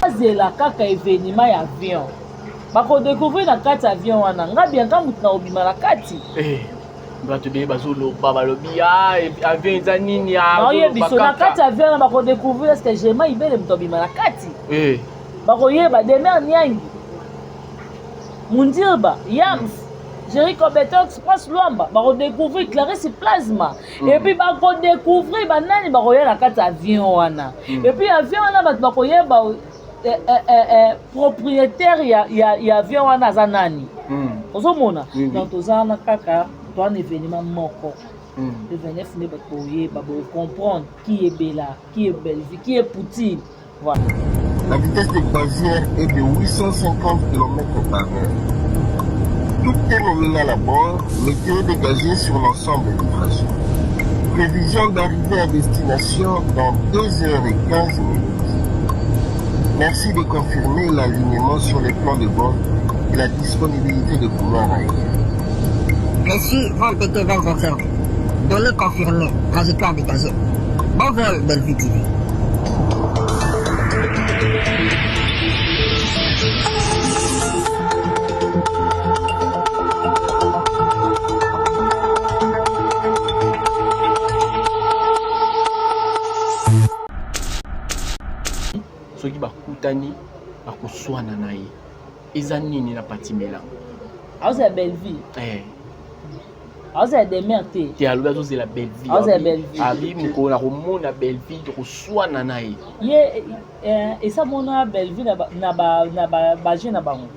Azela kaka événement ya avion. Bako découvrir na kati avion wana. Nga Bianca mutu na obima na kati. Eh. Bato ebele bazoloba balobi ah avion eza nini ah. Naoyebiso na kati avion wana bako découvrir est-ce que Jema Ibele mutu abima na kati. Eh. Bakoyeba Demer Niangi. Mundirba, Yams, Jericho Betox, Prince Luamba, bako découvrir Clarisse Plasma. Mm. Et puis bako découvrir banani bakoya na kati avion wana. Mm. Et puis avion wana bato bakoyeba eh, eh, eh, eh, propriétaire ya, ya, ya avion wana aza nani. Mm. Ozomona? Oui, oui. Donc toza wana kaka toza na événement moko. Mm. Le 29 nde bato boyeba bocomprendre qui est Bella, qui est Bellevue, qui est Poutine. Voilà. La vitesse de croisière est de 850 km par heure. Tout est nominal à bord, météo dégagée sur l'ensemble du trajet. Prévision d'arrivée à destination dans 2h15 minutes. Merci de confirmer l'alignement sur les plans de vol et la disponibilité de couloirs aériens. Reçu vol TT 2025. Données confirmées. Trajectoire dégagée. Bon vol, Bellevue TV. Soki bakutani bakoswana na ye eza nini na Pati Melanga? Azozela Bellevue. Eh. Azozela Demer te. Te alobi azozela Bellevue. Azozela Bellevue. Abi mokolo na komona Bellevue tokoswana na ye. Ye eh, esa mona Bellevue na ba na ba na ba, ba jeu na bango.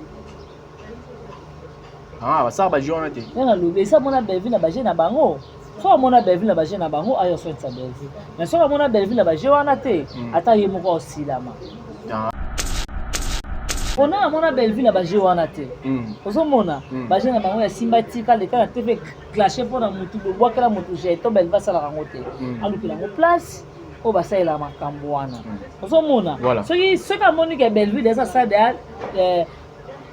Ah, basala ba jeu wana te. Nga nalobi esa mona Bellevue na ba jeu na bango. Soki amona Bellevue na ba jeu na bango ayo soinisa Bellevue. Mais soki amona Bellevue na ba jeu wana te, ata ye moko osilama. Ah. Pona amona Bellevue na ba jeu wana te. Ozomona ba jeu na bango ya simba tika leka na TV clasher pona mutu bobwakela mutu jeton Bellevue asalaka yango te. Alukela yango place oyo basalela makambo wana. Ozomona soki soki amoni ke Bellevue deja asala deja eh,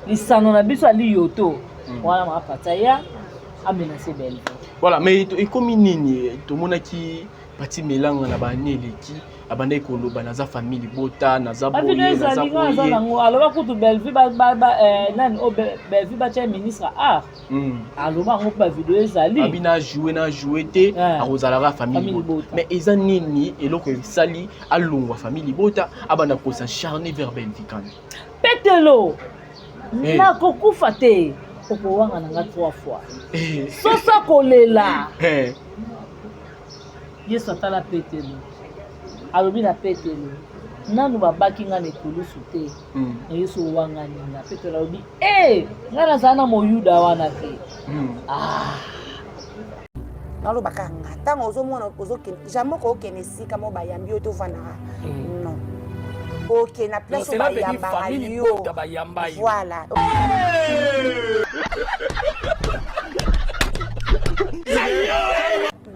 lisano na biso ali yoto wana mapata ya amenace Bellevue. Voilà, mais ekomi nini tomonaki Pati Melanga na ba année eleki abandaki koloba naza famille libota naza boye naza boye nango aloba kutu Bellevue ba, ba, ba, eh, nani o Bellevue batia ministre art mm. aloba yango mpe bavideo ezali abi na joue na joue te yeah. akozalaka famille libota mais eza nini eloko esali alongwa famille libota abanda kosacharne vers Bellevue kani Petelo hey. Nakokufa te okowanga na nga trois fois hey. Sosa kolela hey. Yesu atala Petelo alobi na Petelo nanu babaki nga na ekulusu te mm. Na Yesu owangani nga Petelo alobi e nga nazala na moyuda wana te mm. Ah. Nalobaka nga ntango ozomona ozokende jamais okokende esika mo bayambi yo tovandaka non okende na place oyo bayambaka yo voilà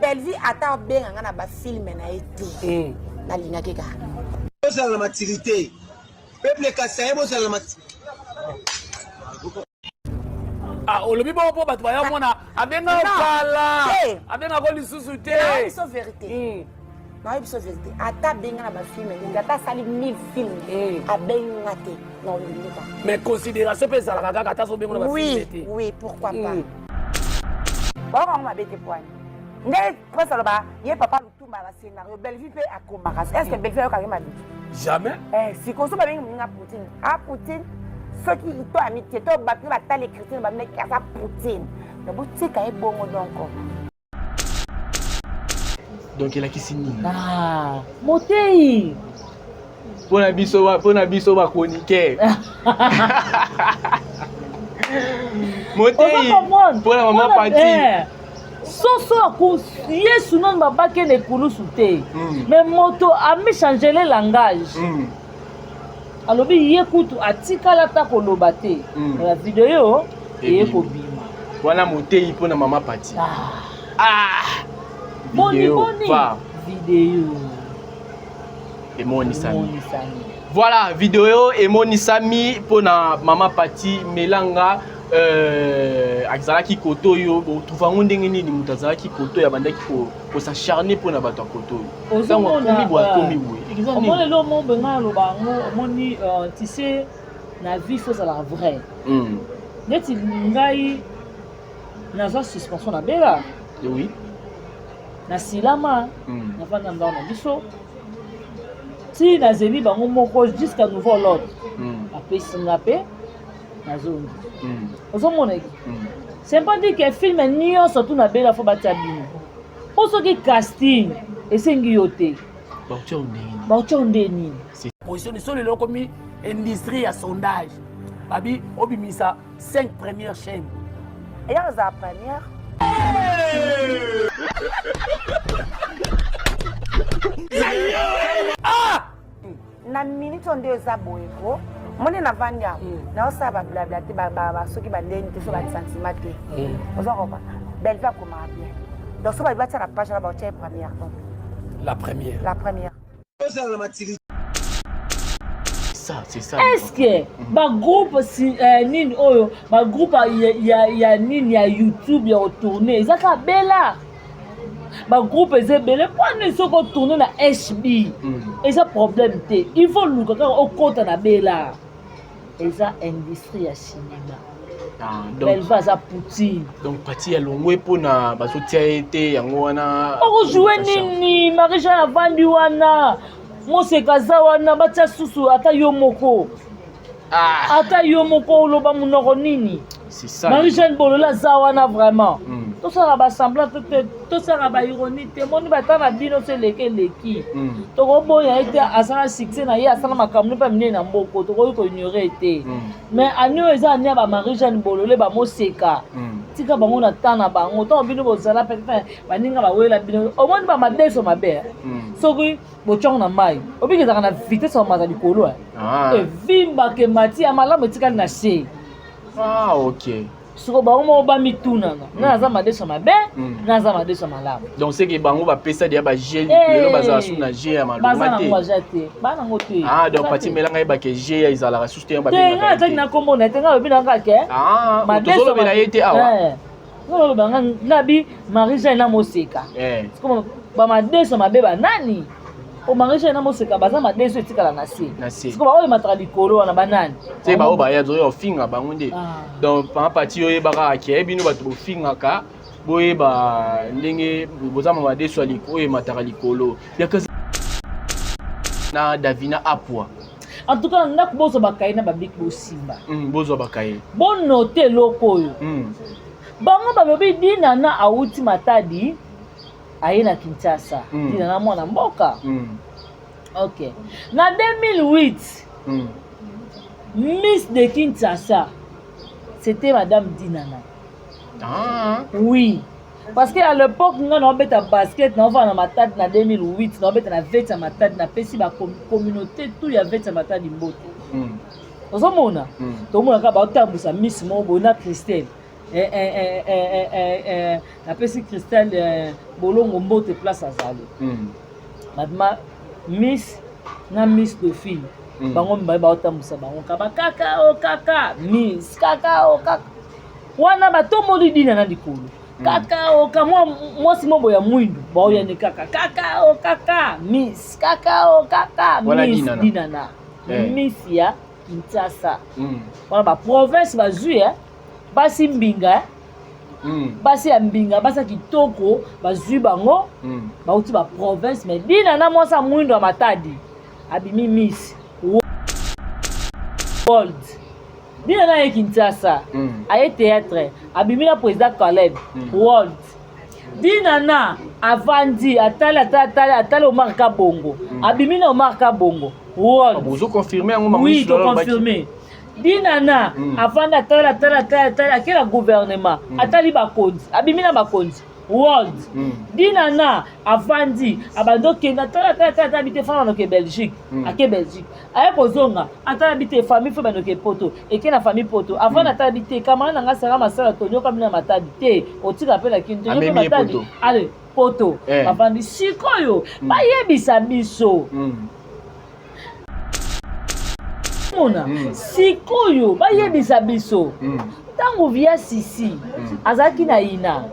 Bellevue ata abenga nga na ba film na ye te nalingaki kaka bozala na maturité peuple kasaye bozala na maturité Ah, olobi bongo mpo bato baya mona abenga yo kala abengako lisusu te nayebi biso vérité nayebi biso vérité ata abenga na bafilme ndenge ata asali 1000 film abenga te na olingi kaka mais considération mpe ezalaka kaka ata sobengo na bafilme te oui pourquoi pas bayoka yango mabe te poani nde prince aloba ye papa lutumba ya bascénario Bellevue mpe akomaka est ce que Bellevue ayokaki mabe jamais eh, sikoyo so babengi moninga Poutine a Poutine soki to amitié to bato batala écriture bameki aza Poutine mais botika ye bongo donc donc elakisi nini ah, motei mpona biso mpona biso bachroniqueur motei mpona mama Pati soso aku Yesu nanu babaki na ekulusu te mais moto amichange le langage alobi ye kutu atikala ata koloba te na video eye kobima wana motei mpona mama Pati ah. ah. Boni boni video emonisami voilà video emonisami mpona mama Pati Melanga. Azalaki kote oyo, botrouva yango ndenge nini? Moto azalaki kote oyo, abandaki kos'acharner mpona bato ya kote oyo, ntango akomi boye, akomi boye, eza Omoni nini? Eloko moko boye, ngai naloba yango, omoni, tu sais, na vie faut ozalaka vrai. Neti ngai nazwa suspension na bela, nasilama, navanda ndako na biso ti nazeli bango moko jusqu'à nouveau l'ordre. Bapesi nga mpe nazongi. Ozomona, c'est pas dire que film nyonso tu nabela faut batia bino, mpo soki casting esengi yo te, Baotia ndenge nini? Baotia nde nini? Position so lelo okomi industrie ya sondage, babi obimisa 5 première chaîne. Eya kozala première. Ah! Na minute oyo nde eza boye ko moni navandi awa, naosala bablabla te, soki bandeni te, so basentiment te. Oza kopa Bellevue akomaka bien, donc so babi batia na page wana, baotia ye première, donc La première. La première. Ozala na maturité. Ça, c'est ça. Est ce que bagroupe si, nini oyo, bagroupe ya nini ya YouTube ya kotourner, eza kaka bela? Bagroupe eza ebele. Mpo nini soki otourner na HB eza problème te, il faut luka kaka okɔta na bela? Eza industrie ya cinéma. Ah, donc, Belva aza poutine. Donc parti ya longwe mpona bazotia ye te, yango wana. Okojouer nini? Marie Jean avandi wana, Moseka aza wana, batia susu ata yo moko. Ah, ata yo moko oloba monoko nini? C'est ça. Marie Jeanne Bolola aza wana vraiment. Tosalaka basemblant te te, tosalaka baironie te. Moni bata na bino so eleki eleki. Tokoboya ye te, asala succès na ye, asala makambo mpe minene na mboko, tokoki koignorer te. Mais ani oyo eza ani ya bamarie Jeanne Bolole, bamoseka. Tika bango na temps na bango. Ntango bino bozala, peut-être baninga bawela bino. Omoni bamadeso mabe, eh? Soki botiango na mai, obiki ezalaka na vitesse ya komata likolo, eh. Ah. Evimbaka, emati, ya malamu etikali na se. Ah, ok. Siko bango moko bamitunana: nga naza madeso mabe, nga naza madeso malamu. Donc c'est que bango bapesa deya baje. Eh. Lelo bazala su na je ya Baza malonga nango te. Baza te, baa nango te. Ah, donc Baza pati te. Melanga yebake je ya ezalaka susu te, yango Te, nga babengaka ye nataki te. na nkombo na ye te, nga alobi na nga ke Ah, madeso tozolobela ye te awa. Eh. Nga oloba nga nabi Marie Jeanne na Moseka. Siko bamadeso mabe banani? O Marie Jeanne na Moseka baza madeso etikala na se. Na se. Siko baoyo emataka likolo wana banani? Te, bao baya zoya ofinga bango nde. Ah. Donc papa pati, oyebaka ake bino bato bofingaka, boyeba ndenge boza madeso ya oyo emataka likolo yaka na Davina Apwa. En tout cas, ndako bozwa bakaye na babiki, bosimba. Bozwa bakaye. Bonote eloko oyo. Bango balobi Dinana awuti Matadi, aye na Kinshasa. Dinana mwana mboka. Ok, na 2008, Miss de Kinshasa, c'était madame Dinana. Ah. Oui, parce que à l'époque nga naobeta basket, naovanda na Matadi na 2008, naobeta na veti ya Matadi. Napesi bacommunauté tout ya veti ya Matadi mbote. Ozomona, tomona kaka baotambwisa miss moko boye na Christelle. Napesi Christelle Bolongo mbote place azali. Babima miss na Miss Dauphine. Bango mibale baotambwisa bango kaba kaka o kaka miss kaka o kaka wana, batomboli Dina na likolo kaka o ka mwa mwasi moko ya mwindu, baoyani kaka kaka o kaka miss kaka o kaka Wana miss Dinana. Dinana. Miss ya Kinshasa. Wana baprovince bazwi, eh, basi mbinga, eh, basi ya mbinga, basi ya kitoko, bazwi bango. Bauti baprovince, mais Dina na mwasi ya mwindo ya Matadi abimi Miss World. Dina na ye Kinshasa, aye théâtre, abimi na président Caleb. World. Dina na avandi, atali, atali, atali, atali Omar Kabongo. Abimi na Omar Kabongo, World. Bozo confirmer yango, mama? Oui. Miss Lola alobaki. Toconfirme. Dinana avandi, atali, atali, atali, atali, ake na gouvernement, atali bakonzi, abimi na bakonzi, World. Dinana avandi, abandi okende, atali, atali, atali, atali te, fana banoke Belgique. Ake Belgique, aye kozonga, atala bi te, famille fo banoke poto, eke na famille poto, avandi, atala bi te, camarade na nga Sara Masala, tonyoka bino na Matadi te, otika mpe na Kini, tonyoka Amemi ye Matadi. poto. Ale poto. Bavandi sikoyo, bayebisa biso. Mona sikoyo bayebisa biso ntango via sisi azalaki na ina,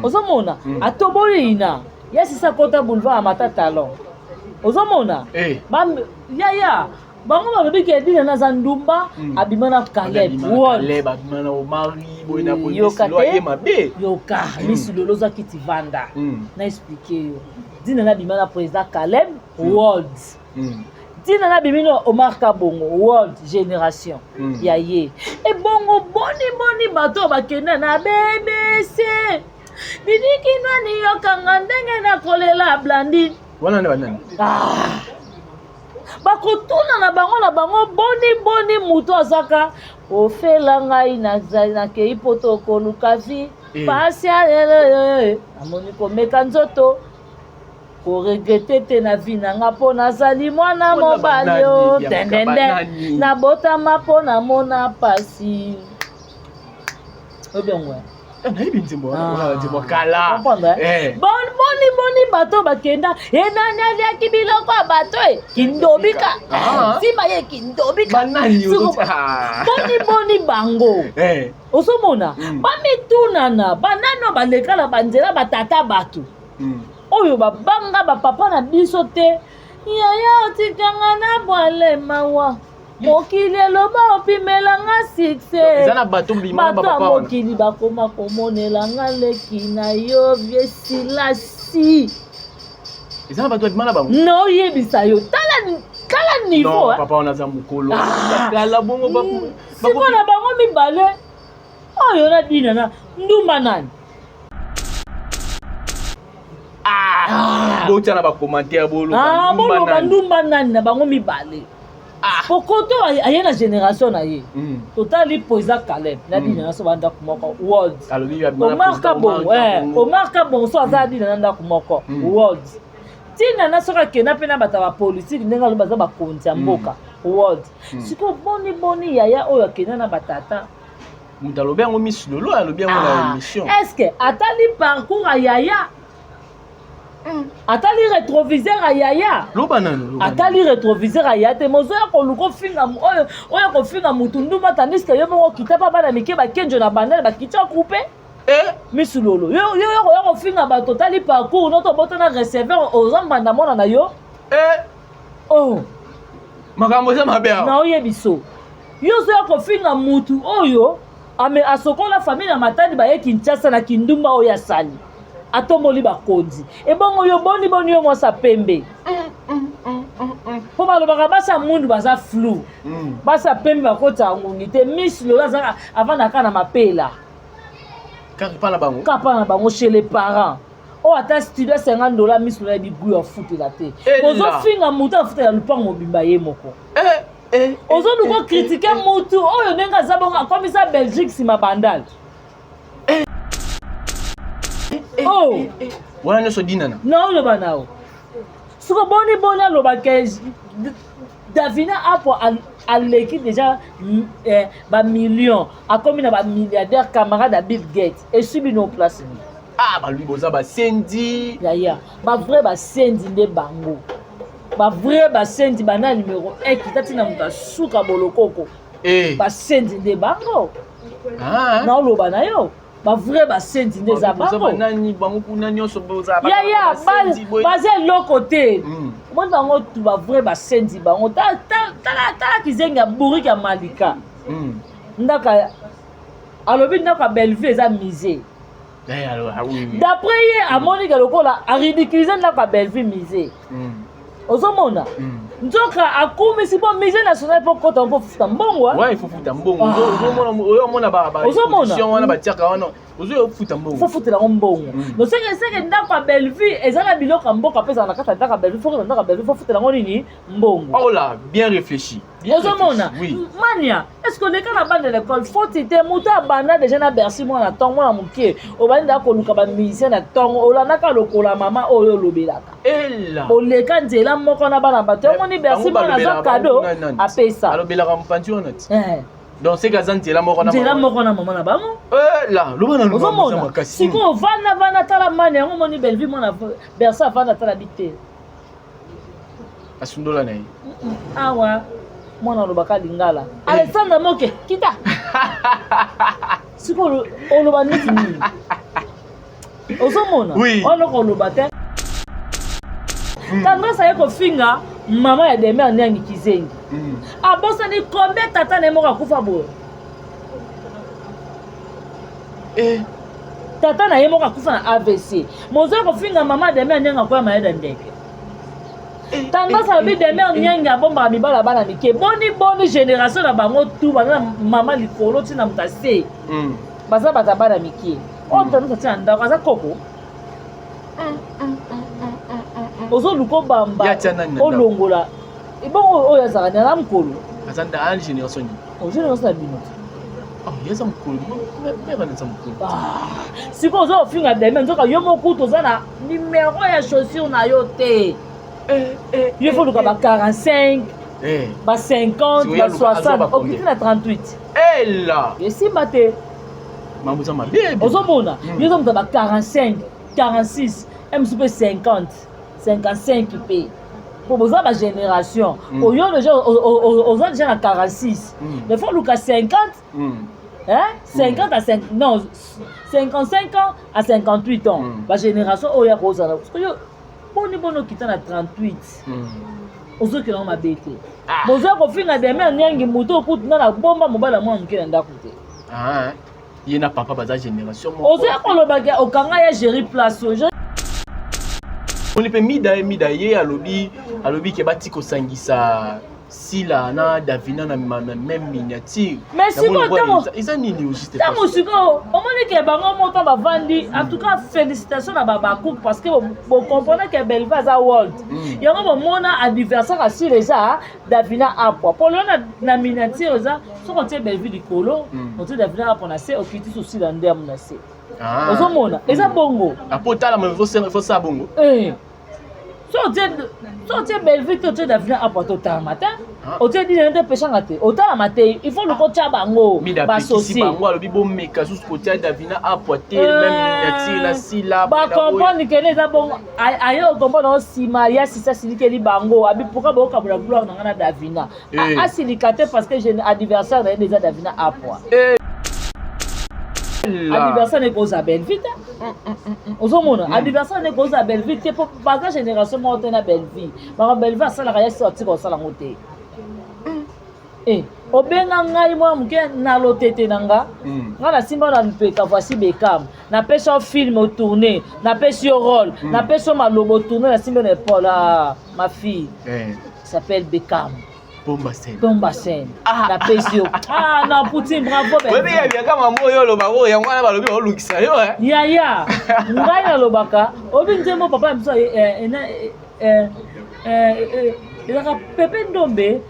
ozomona, atoboli ina ya sisi, akota boulevard, amata talon, ozomona. Eh. Yaya, bango balobi ke Dinana aza ndumba, abima na Caleb World. Caleb abima na Omari boye na boye. Yoka Misilo te. aye mabe. Yoka, misi lolo oza kiti vanda na expliquer yo. Dinana abima na président Caleb World. Ntina nabimi na Omar Kabongo World Génération ya ye. Ebongo boni boni bato oyo bakenda na BBC biliki nani yokanga ndenge nakolela Blandine? Wana nde banani? Ah. Bakotuna na bango na bango, boni boni moto azaka ofela ngai nakei mpo tokoluka vie. Eh. Pasi alelo namoni komeka nzoto, koregretter te na vie na nga mpo nazali mwana Mpona mobali banani, o Bianca, tendende banani? nabotama mpo namona pasi obengwe. Eh, nayebi nzembo wana, wana nzembo ya kala. Comprendre, eh? Eh. Boni boni bato bakenda enani aliaki biloko ya bato e kindobika. Ah. Nsima ye kindobika. Banani? Siko- Boni boni bango? Eh. Ozomona, bamitunana banani oyo baleka na banzela batata bato oyo babanga bapapa na biso te. Yaya, otikanga na bwale mawa, mokili eloba opimelanga succès. Eza na bato bima na Bato ya bapapa wana. mokili bakoma komonelanga leki na yo viesilasi. Eza na bato babima na bango. Naoyebisa yo, tala tala niveau. Non, eh. papa wana aza mokolo. Ah. Kala bongo Sikoyo na bango mibale oyo na dina na ndumba nani? Ah! Botia na bacommentaire, boloba. Ah, ndumba boloba. nani? Ndumba nani na bango mibale? Po koto aye na génération na ye. Totali po eza Caleb na dina na so bandako moko world. Alobi babima na Omar président Kabongo. Omar Eh, Kabongo. Omar Kabongo so aza dina na ndako moko world. Ntina na soki akenda mpe na bato ya bapolitike, ndenge alobi baza bakonzi ya mboka world. Sikoyo boni boni yaya oyo akenda na batata? Moto alobi yango, Miss Lolo alobi yango na Ah, émission. est ce que atali parcours ya yaya, atali rétroviseur ya yaya? Loba nanu, loba nanu. Atali rétroviseur ya yaya te. Mozoya koluka ofinga oyo oyo kofinga mutu ndumba, tandis que yo moko okita mpa bana mike bakenjo na bandele bakiti akupe. Eh, misu lolo, yo yo yo koya kofinga bato, otali parcours noto obotana receveur, oza mbanda mwana na yo. Eh, oh. Makambo eza mabe awa. Na oyebi so yo ozoya kofinga mutu oyo ame asokola famille na Matadi, baye Kinshasa na kindumba oyo asali, atomboli bakonzi. Ebongo yo boni boni yo mwasi pembe? Mpo balobaka basi ya mundu baza flou. Basi ya pembe bakotaka ngungi te. Miss Lolo azaka avandaka na mapela. Kaka epa na bango. Kapa na bango chez les parents oyo ata studio 50 $, Miss Lolo ayebi gu ya futela te. Ela. Ozofinga motu afutela lupango mobimba ye moko. Eh, eh, Ozoluka eh, ocritiquer mutu oyo ndenge aza bongo, akomisa Belgique nsima Bandal. Oh. Wana nyonso Dinana. Na oloba na yo siko boni boni alobaka Davina apo aleki déjà bamillion, akomi na bamilliardaire, camarade ya Bill Gates, esui bino place nini? Ah, balobi boza basendi. Yaya, bavrai basendi nde bango, bavrai basendi bana numéro 1 kita ntina moto asuka bolokoko. Eh. Basendi nde bango. Ah. Naoloba na yo, bavrai basendi nde eza Boza bango. banani bango kuna nyonso boza Yaya, basendi boye. baza eloko te. Omoni bango tu bavrai basendi bango. Tala kizengi ya bourrique ya Malika. Ndako alobi ndako ya Bellevue eza musée. Eh, alors, ah, oui. D'après ye, amonike lokola aridiculiser ndako ya Bellevue musée. Ozomona, nzoka akumisi mpo musée national mpo kota mpo futa mbongo, ah. Ouais, il faut futa mbongo. Ah. Ozomona oyo omona ba Ozomona. exposition wana batiaka wana, ozofuta mbongo. Fo futela yango mbongo. Donc seke ndako ya Bellevue eza na biloko ya mboka mpe ezala na kati ya ndako ya Bellevue. Fo kota ndako ya Bellevue, fo futela yango nini? Mbongo. Oh là, bien réfléchi. Bien Ozomona. réfléchi, oui. Mania, est ce que oleka na bande de l'école foti te? Moto abanda déjà na Bercy, mwana ntongo, mwana moke, obandi daa koluka bamusicien na ntongo, olandaka lokola mama oyo olobelaka. Ela. Oleka nzela moko na bana bato yamoni Bercy, mwana aza kado apesa. Alobelaka mopanzi wana ti. Eh. Donc c'est aza nzela moko na Nzela mama. moko na mama na bango. Eh, la loba na loba. Ozomona. Makasi. Sikoyo vanda vanda, tala mani yango, omoni Bellevue mwana Bercy avanda, tala bi te. Asundola na ye. Awa. Mwana alobaka lingala. Alexandre Moke, kita. Sikoyo oloba neti nini? Ozomona? Oui. Wana koloba te. Tendance aye kofinga mama ya Demer Niangi Kizengi. Abosani combien tata na ye moko akufa boye? Eh. Tata na ye moko akufa na AVC. Mozo kofinga mama Demer Niangi akoya mayele ndeke. Tendance alobi Demer Niangi abombaka mibala ya bana mike. Boni boni génération na bango tout baza na mama likolo ti na moto ase. Baza bato ya bana mike. Oyo tendance atia na ndako aza koko. Ozoluka obamba Ye atia nani na ndako? olongola ebongo oyo azalaka nani na mokolo Aza nda génération nini? Génération na bino te. Oh, ye aza mokolo. Mère aza mokolo. Sikoyo oza kofinga Demer, nzoka yo moko kutu oza na numero ya chaussure na yo te. Yo faut luka ba 45, ba 50, Sikoyo ba aluka- azwa 60, ba combien? okiti na 38. Ela. Esimba te. Mambo eza mabe. Ozomona, yo oza moto ya ba 45, 46, mosusu mpe 50, 55 mpe. Po boza ba génération. Oyo déjà oza déjà na 46. Mais faut luka 50, hein? 50 à 5, non, 55 ans à 58 ans. Ba génération oyo ya kozala. Parce que yo boni boni okita na 38. Ozokela ngo mabe te. Boza kofinga Demer Niangi moto okutu na na bomba mobali ya mwana moke na ndako te. Ah, ye na papa baza génération moko. Ozoya koloba ke okanga ya Jerry place oyo. Oni mpe mida ye mida ye alobi alobi ke bati kosangisa Sila na Davina na même miniature. Mais sikoyo ntango eza nini au juste? Ntango sikoyo omoni ke bango moko bavandi, en tout cas félicitations na babacook parce que bocomprendre ke Belva aza world. Yango bomona anniversaire ya Sila eza Davina Apwa. Po lelo na miniature eza soki otie Bellevue likolo, otie Davina Apwa na se, okiti so Sila ndembo na se. Ozomona eza bongo. Apo tala mais faut ça bongo. Eh. So otie Bellevue te, otie Davina Apwa te, otalama te. Otie Dina te, peshanga te, otalama te. Il faut luka otia bango Mida apekisi basosie. bango alobi bomeka susu kotia Davina Apwa te même miniature na Sila. Bacomprendre kene eza bongo. Aye okomprendre yango nsima ya sisa asilikeli bango abi pourquoi bokabola gloire na nga na Davina. Asilika te parce que adversaire na ye nde eza Davina Apwa. Anniversaire ne koza Bellevue te. Ozomona anniversaire ne koza Bellevue te po baza génération moko te na Bellevue. Baka Bellevue asalaka ye so atika kosala yango te. Obenga ngai mwa moke na lotete na nga. Nga nasimba na mpeka voici Beckham. Napesi yo film otourne, napesi yo rôle, napesi yo maloba otourne, nasimbi na épaule. Ah, ma fille s'appelle Beckham. Pomba scène. Pomba scène. Napesi yo. Ah non, Poutine, bravo. Oyebi ya biaka mama oyo oloba oyo yango wana balobi baolukisa yo, eh. Yaya, ngai nalobaka, oyebi nzembo papa na biso ezalaka Pepe Ndombe,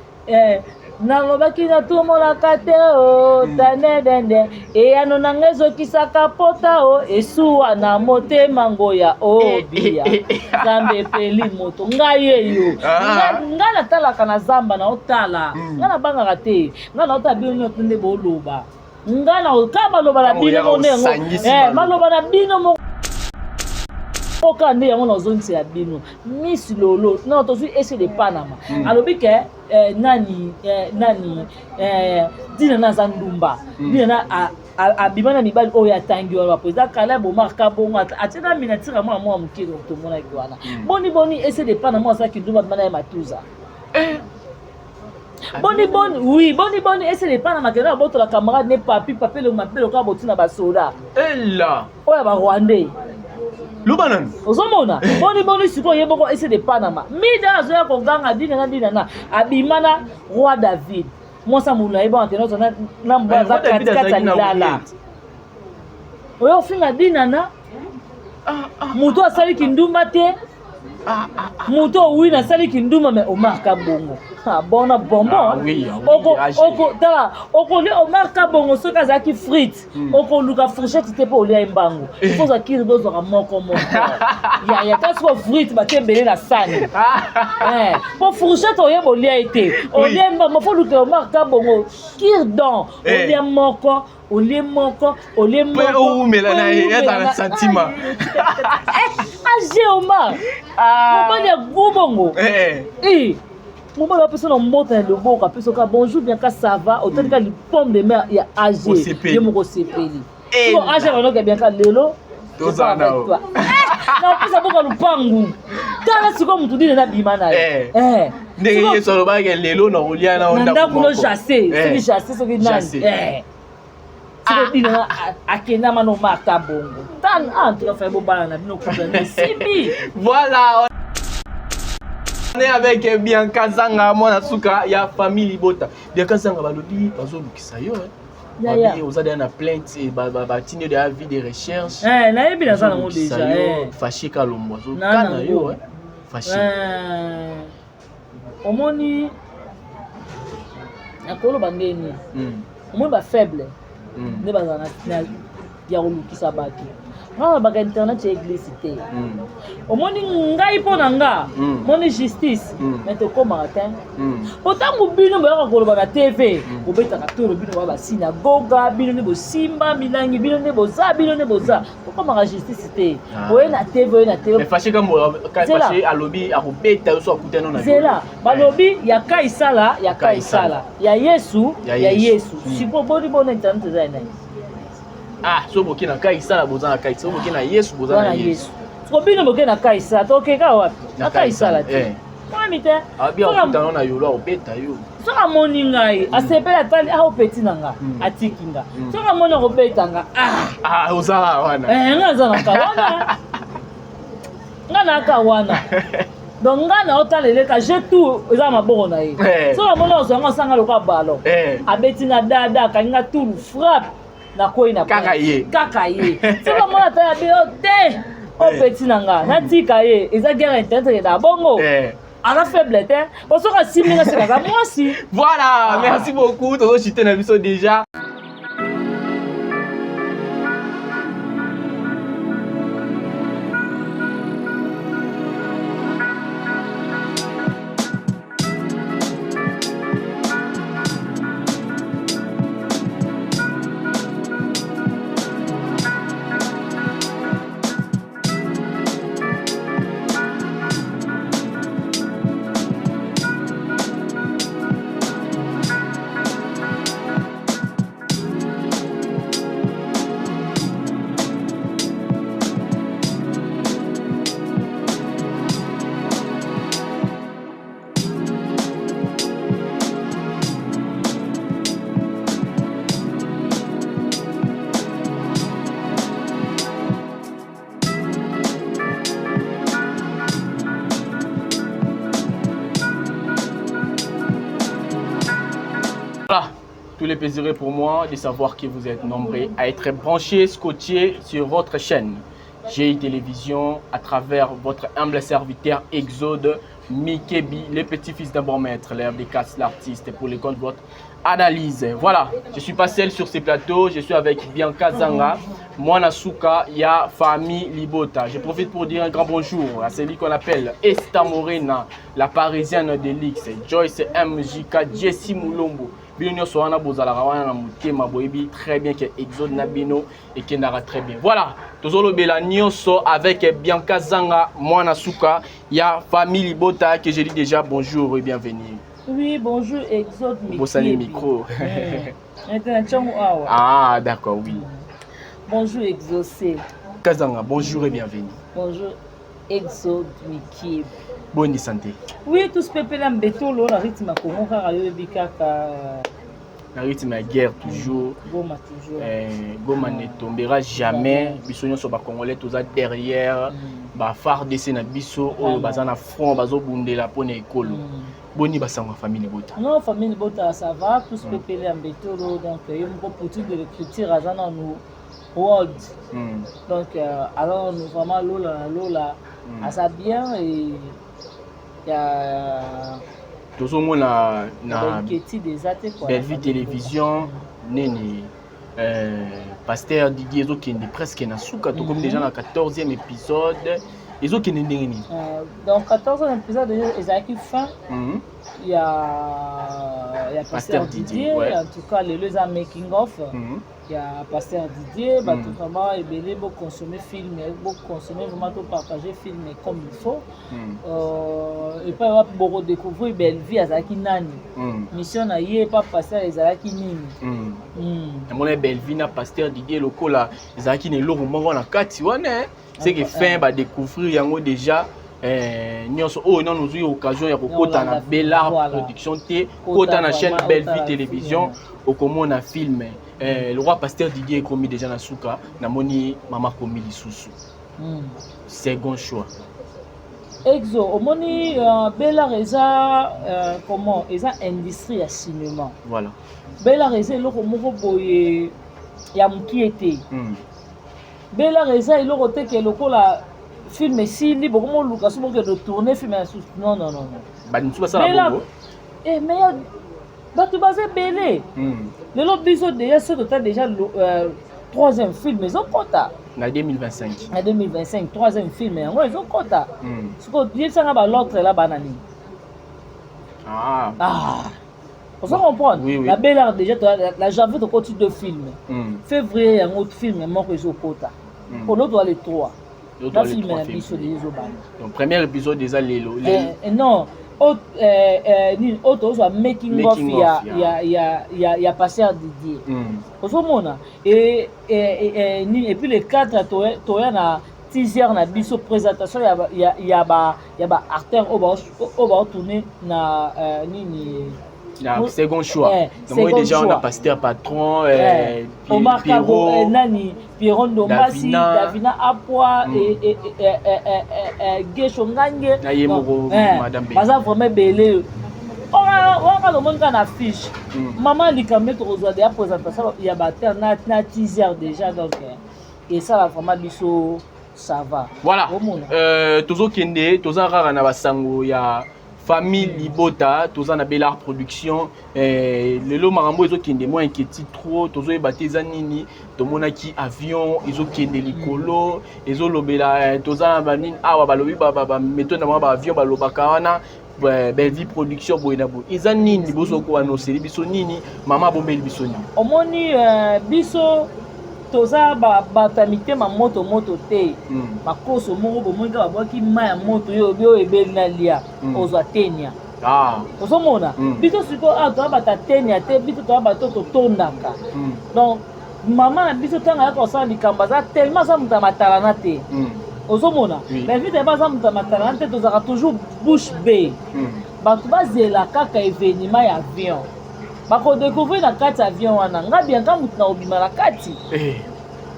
nalobaki natumolaka te o tanedende eyano na ngai ezokisaka pota o esuwa na motema ngoya o bia Nzambe epeli moto ngai eyo. Ngai natalaka na zamba na otala, ngai nabangaka te, ngai naotala bino nyonso nde boloba ngai na kaka maloba na bino moko nde yango maloba na bino moko kaka nde yango nazongisela bino. Miss Lolo non tozwi ese de Panama alobi ke nani nani Dina na aza ndumba. Dina na abima na mibali oyo atangi wana baprésident Caleb Omar Kabongo atie na miniature mwana mwana moke tomonaki wana. Boni boni ese de Panama azalaki ndumba abima na ye matuza. Boni boni oui boni boni ese de Panama kende abotola camarade ne papi papi elongo mabe lokola botina basoda. Ela. Oyo ya ba Rwandais. Loba nani? Ozomona boni boni sikoyo ye moko ese de Panama mida azoya koganga Dina na Dina na abima na roi David mwasi molai bongo akende ozwa na mobali aza katikati ya lilala oyo ofinga Dina na moto asali kindumba te moto owi nasali kindumba mais Omar Kabongo bona bonbon tala okolia Omar Kabongo soki azalaki frite okoluka fourchette te mpo olia ye mbango il faut ozwa kiri bozwaka moko moko yaya kasi po frite batie ebele na sani po fourchette oyeba olia ye te olia ye mbango fo oluka Omar Kabongo cure-dent olia moko olie moko olie moko owumela na ye azala na sentiment age Omar mobali ya gu bongo. Mobali apesa na mbote na loboko, apesa ka bonjour bien ka ça va, otali ka pomme de mer ya âgé, Osepeli. ye moko osepeli. Eh, Siko âgé banoka bien ka lelo Tozala na yo. napesa boka lupangu tala sikoyo motu dine nabima na ye Eh. Eh. Ndenge Sikoyo- Yesu alobaki lelo na kolia na yo na ndako no moko. jasse, Eh. soki jasse soki nani. Jasse. Eh. Sikoyo dine na- akenda mano marta bongo tan en tout cas faye bobala na bino kuta esimbi. Voilà, on est avec Bianca Zanga, mwana suka ya famille Libota. Bianca Zanga balobi bazolukisa yo. Eh. Ya, ya. Babi oza deja na plainte eh, batindi yo deja vie de recherche. Eh, nayebi naza nango Bazolukisa deja yo, eh. Faché Kalombo Na azokana nango. yo. Eh. Faché. Eh, omoni nakoloba ndeni omoni bafaible nde bazala ya kolukisa bato. Nga nalobaka internet ya église te. Omoni ngai mpo na nga moni justice mais tokomaka te po ntango bino boyaka koloba na TV, bobetaka tolo, bino baya basinagoga, bino nde bosimba milangi, bino nde boza, bino nde boza, tokomaka justice te. Ah. Oye na TV, oye na TV. Mais Faché Kalombo Zela. Faché alobi akobeta yo so akutani yo na Zela, balobi ya Kaisala ya Kaisala, ya Yesu Ya ya Yesu. Yesu. Sikoyo boni bona internet eza ya nani? Ah, so boke na Kaisala boza na Kaisala, so boke na Yesu boza na wana Yesu. Yesu. Siko bino boke na Kaisala, tokeka wapi? Na Kaisala te. Eh. Mwami te. Abi akutana yo na yolo akobeta yo. Soki amoni ngai asepeli, atali a opeti na nga, atiki nga. Soki amoni akobeta nga, ah. Ah, ozala wana. Eh, nga naza na ka wana, nga naka wana. Donc nga na otala eleka je tout eza na maboko na ye. Eh. Soki amoni ozwa nga, osanga lokola ballon, Eh. abeti nga dada, akangi nga tulu, frappe, nakwei na Kaka ye. Kaka ye. Soki amoni ata ya bino te, opeti na nga, natika ye. Eza guerre internet ekenda bongo. Eh. Aza faible te, po soki asimbi nga, seka aza mwasi. Voilà, merci beaucoup. Tozo chuter na biso déjà. Voilà, tout le plaisir est pour moi de savoir que vous êtes nombreux à être branchés, scotchés sur votre chaîne GI Télévision à travers votre humble serviteur Exode Mikebi, le petit-fils d'un bon maître, l'herbe des casses, l'artiste, pour les comptes de votre analyse. Voilà, je suis pas seul sur ces plateaux, je suis avec Bianca Zanga, Mwana Suka, ya famille Libota. Je profite pour dire un grand bonjour à celui qu'on appelle Esta Morena, la parisienne de l'X, Joyce MJK, Jessie Moulombo. Bino nyonso wana bozalaka wana na motema, boyebi très bien ke Exode na bino ekendaka très bien. Voilà, tozolobela nyonso avec Bianca Zanga, mwana suka ya famille Libota, que je dis déjà bonjour et bienvenue. Oui, bonjour Exode. Bosani Mikiebi. micro. Ete na ntiango awa. Ah d'accord, oui. Bonjour Exaucé. Kazanga, bonjour et bienvenue. Bonjour Exode Mikiebi. Bonne santé? Oui, tous pepela mbetolo na rythme ya Congo kaka, yoyebi kaka. Na rythme ya guerre toujours. Goma toujours. Eh, Goma ne tombera jamais. Biso nyonso bacongolais toza derrière ba FARDC na biso oyo baza na front, bazobundela mpona ekolo. Boni basango ya famille Libota? Non, famille Libota ça va, tous pepele ya mbetolo. Donc ye moko Poutine de l'écriture aza nanu world. Donc aza nanu vraiment lola na lola. Aza bien et ya Tozomona na bainquiétude eza te quoi. Bellevue Télévision nini, pasteur Didier ezokende presque na suka, tokomi déjà na 14e épisode. Ezokende ndenge nini? Donc 14e épisode ezalaki fin ya ya Pasteur Didier, ouais. En tout cas lelo eza making of ya Pasteur Didier. Bato vraiment ebele boconsommer film, boconsommer vraiment, topartager film comme il faut. Epai wapi bokodécouvrir Bellevie azalaki nani, mission na ye epa pasteur ezalaki nini. Namona Bellevie na Pasteur Didier lokola ezalaki na eloko moko na kati wana, c'est que fin badécouvrir yango déjà. Nyonso oyo nano ozwi occasion ya kokota na Bellar Production te, kota na chaîne Bellevie Télévision, okomona film Le Roi Pasteur Didier ekomi déjà na suka. Namoni mama komi lisusu second choix. Exo, omoni, Bellar eza comment, eza industrie ya cinéma. Bellar eza eloko moko boye ya mokie te. Bellar eza eloko te ke lokola film esili, bokomoluka so bokende tourner film ya susu. Non, non, non, non. Bato basala bongo. Eh, mais bato baza ebele. Lelo biso déjà so tota déjà troisième film ezokɔta. Na 2025. Na 2025, troisième film yango ezokɔta. Sikoyo yebisanga, bal'autre la bana nini? Ah. Ah. Ozo comprendre? Oui, oui. Na Bellar déjà, la janvier tokoti deux films, février yango film moko ezokɔta, po l'autre wa le 3 na film na biso déjà ezobanda. Donc premier épisode eza lelo? Non, nini oyo tozwa, making of ya Pasteur Didier. Ozomona, et puis le 4 toya na teaser na biso, présentation ya baacteur oyo baotourne na nini. Na second choix, namoni déjà on a Pasteur Patron, Omar Kabo, nani, Pierrot Ndombasi, Davina Apwa, Gesho Ngange. Na ye moko Madame. Baza vraiment ebele wana. Lomoni kaka na fiche mama likambo tokozwa deya présentation ya baacteur na teaser déjà, donc esala vraiment biso ça va. Voilà, tozokende, toza kaka na basango ya famille libota. Toza na Bellar Production. Lelo makambo ezokende mwa inquiétude trop, tozoyeba te eza nini. Tomonaki avion ezokende likolo, ezolobela toza na banini awa, balobi baméthode na bango, baavion balobaka wana Bellevie Production boye na boye. Eza nini? Bozokoanoseli biso nini? Mama abombeli biso nini? Omoni, biso toza bato ya mitema moto moto te. Makoso moko bomoni kaka babwaki mai ya moto, yo oyo ebeli na lia, ozwa tenia. Ozomona, biso sikoyo awa toza bato ya tenia te, biso toza bato totondaka. Donc mama na biso, ntango ayaka kosala likambo, aza tellement, aza moto ya matalana te. Ozomona, Bellevie tellement aza moto ya matalana te, tozalaka toujours bouche bée. Bato bazela kaka événement ya avion, bakodécouvrir na kati ya avion wana nga Bianka motu na kobima na kati.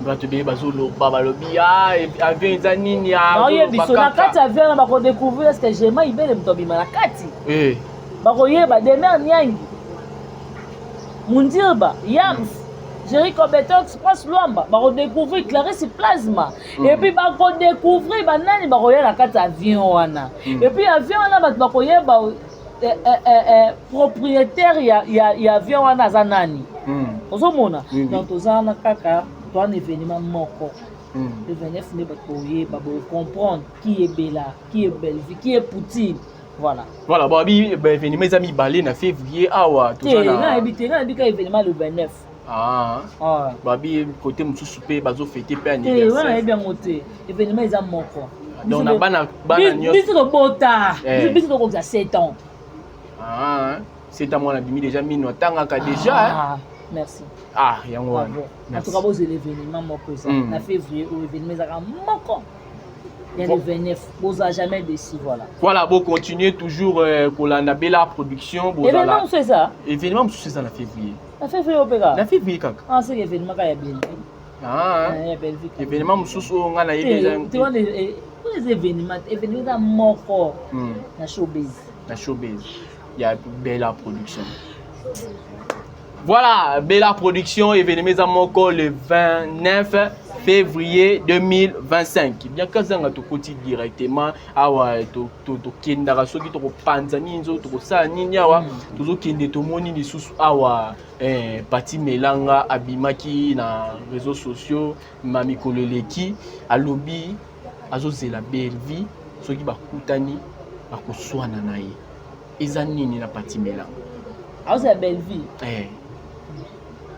Bato ebele bazoloba, balobi avion eza nini? Naoyebi biso, na kati ya avion wana bakodécouvrir est-ce Gema Ibele moto abima na kati, bakoyeba Demer Niangi, Mundirba, Yams, Jericho Betox, Prince Lwamba, bakodécouvrir Clarisse Plasma, et puis bakodécouvrir banani bakoya na kati ya avion wana. Et puis avion wana, bato bakoyeba propriétaire ya avion wana aza nani. Ozomona? Donc toza wana kaka, toza na événement moko le 29 nde bato boyeba, bocomprendre qui est Bella, qui est Bellevue, qui est Poutine, voilà. Voilà, babi baévénement eza mibale na février awa. Te, nga nayebi te, nga nayebi ka événement le 29. Ah, babi côté mosusu mpe bazofete mpe. Anniversaire wana nayebi yango te, événement eza moko. Donc na bana bana nyonso. Biso tobota, biso tokokisa 7 ans. Ah, 7 ans, mwana abimi déjà mino, atangaka déjà. Ah, merci. Ah, yango wana. En tout cas bozela événement moko eza na février oyo, événement ezalaka moko ya le 29, bozala jamais déçu, voilà. Voilà, bocontinue toujours kolanda Bella Production. Événement mosusu eza? Événement mosusu eza na février. Na février oyo mpe kaka? Na février kaka. Ah, seke événement kaka ya Bellevue. Ah, ya Bellevue. Événement mosusu oyo ngai nayebi eza? Te, wana eza événement, événement eza moko na showbase. Na showbase ya Bella Production. Voilà, Bella Production, événement eza moko le 29 février 2025. Bien kazanga, tokoti directement awa, tokendaka soki tokopanza nini, soki tokosala nini awa, tozokende. Tomoni lisusu awa Pati Melanga abimaki na réseaux sociaux ma mikolo eleki, alobi azozela Bellevie, soki bakutani bakoswana na ye. Eza nini na Pati Melanga? Azozela Bellevue. Eh.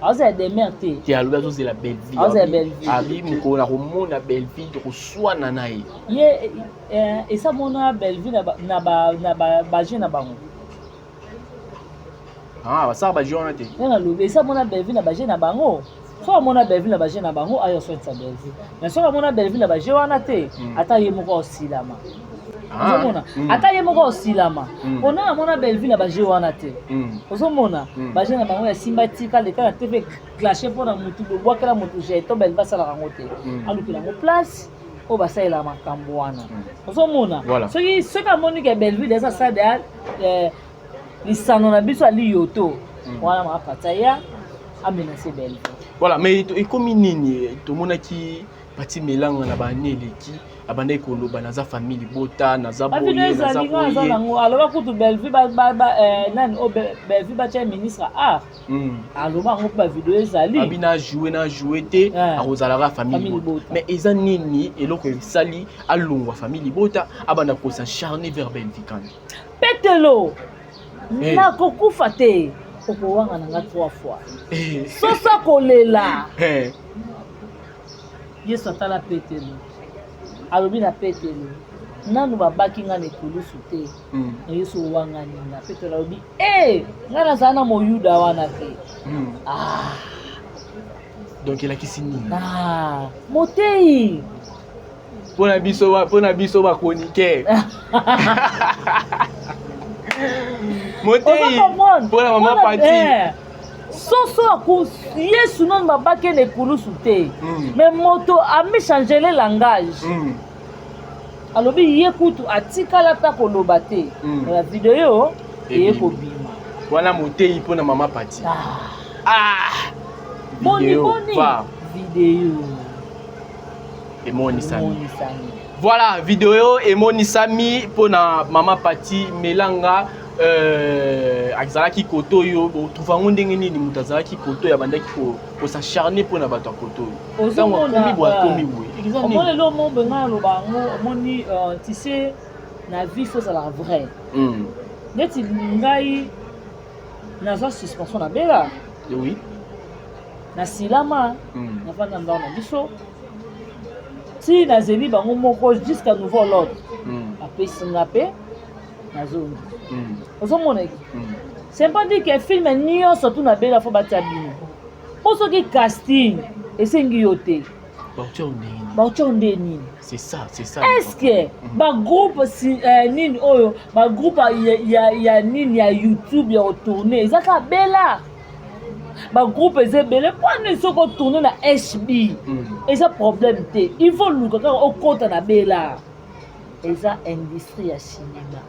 Azozela Demeure te. Te alobi azozela Bellevue. Azozela Bellevue. Abi mokolo na komona Bellevue tokoswana na ye. Ye eh, esa mona Bellevue na ba na ba na ba, ba jeu na bango. Ah, basala ba jeu wana te. Ye nalobi esa mona Bellevue na ba jeu na bango. Soki amona Bellevue na ba jeu na bango ayo aswanisa Bellevue. Mais soki amona Bellevue na ba jeu wana te, ata ye moko aosilama. Ah, Ozomona? Ata ye moko osilama. Pona amona Bellevue na ba jeu wana te. Ozomona? Ba jeu na bango ya simba tika leka na TV clasher pona mutu bobwakela mutu jeton Bellevue asalaka yango te. Alukela yango place oyo basalela makambo wana. Ozomona? Voilà. Soki soki amoni ke Bellevue deja asala deja eh, lisano na biso ali yoto wana mapata ya amenace Bellevue. Voilà, mais ekomi nini tomonaki Pati Melanga na ba année eleki abandaki koloba naza famille libota naza Ba video boye naza ezali nga aza boye nango aloba kutu Bellevue ba, ba, ba, eh, nani oyo Bellevue batya ministre art aloba yango mpe ba video ezali abi na joue na joue te Eh. akozalaka famille Famille libota libota. mais eza nini eloko esali alongwa famille libota abanda kosacharne vers Bellevue kani Petelo Eh. nakokufa te okowanga na nga trois fois Eh. soso kolela Eh. Yesu atala Petelo, alobi na Petelo, nanu babaki nga na ekulusu te, na Yesu owangani nga. Petelo alobi, e nga nazala na moyuda wana te. Ah. Donc elakisi nini? Ah, moteyi mpona biso mpona biso ba chroniqueur moteyi mpona mama Pati eh. Soso aku Yesu nanu babaki na ekulusu te mais moto amichangele langage alobi ye kutu atikala ata koloba te na video eye kobima wana moteyi mpona mama Pati ah. Boni Video, boni va. video emonisami emonisami voilà video emonisami mpona mama Pati Melanga azalaki koto oyo botrouve yango ndenge nini moto azalaki koto oyo abandaki kosacharne mpona bato ya koto oyo ntango akomi boye akomi boye eza nini? Omoni eloko moko boye ngai naloba yango omoni tu sais na vie faut ozala vrai neti ngai nazwa suspension na bela oui nasilama nafanda ndako na biso ti nazeli bango moko jusqu'à nouveau l'ordre apesi nga mpe nazongi ozomona eke c'est pas dit que film nyonso tu na bela fo batia bino mpo soki casting esengi yo te baotia ndenge nini baotia nde nini c'est ça c'est ça est-ce que bagroupe si, nini oyo bagroupe ya nini ya YouTube ya kotourne eza kaka bela bagroupe eza ebele mpo nini soki otourne na HB eza problème te il faut luka kaka okota na bela eza industrie ya cinéma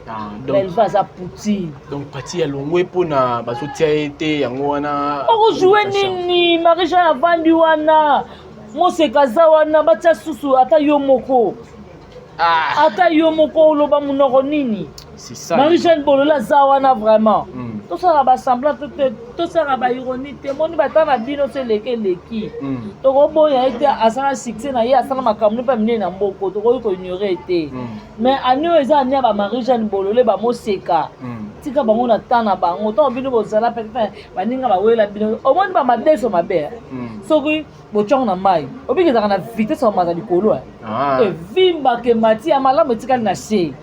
Ah, donc Belva aza poutine donc Pati ya longwe mpona bazotia ye te yango wana okojoue nini Marie Jean avandi wana moseka aza wana batia susu ata yo moko ah ata yo moko oloba monoko nini c'est ça Marie Jeanne Bolola aza wana vraiment tosalaka basemblant te te tosalaka baironie te moni bata na bino so eleki eleki tokoboya ye te asala succès na ye asala makambo mpe minene na mboko tokoki koignore ye te mais ani oyo eza ani ya bamarie Jeanne Bolole bamoseka tika bango na temps na bango ntango bino bozala peut-être baninga bawela bino omoni bamadeso mabe soki botyango na mai obiki ezalaka na vitesse bamata likolo ah. evimbaka emati ya malamu etikali na se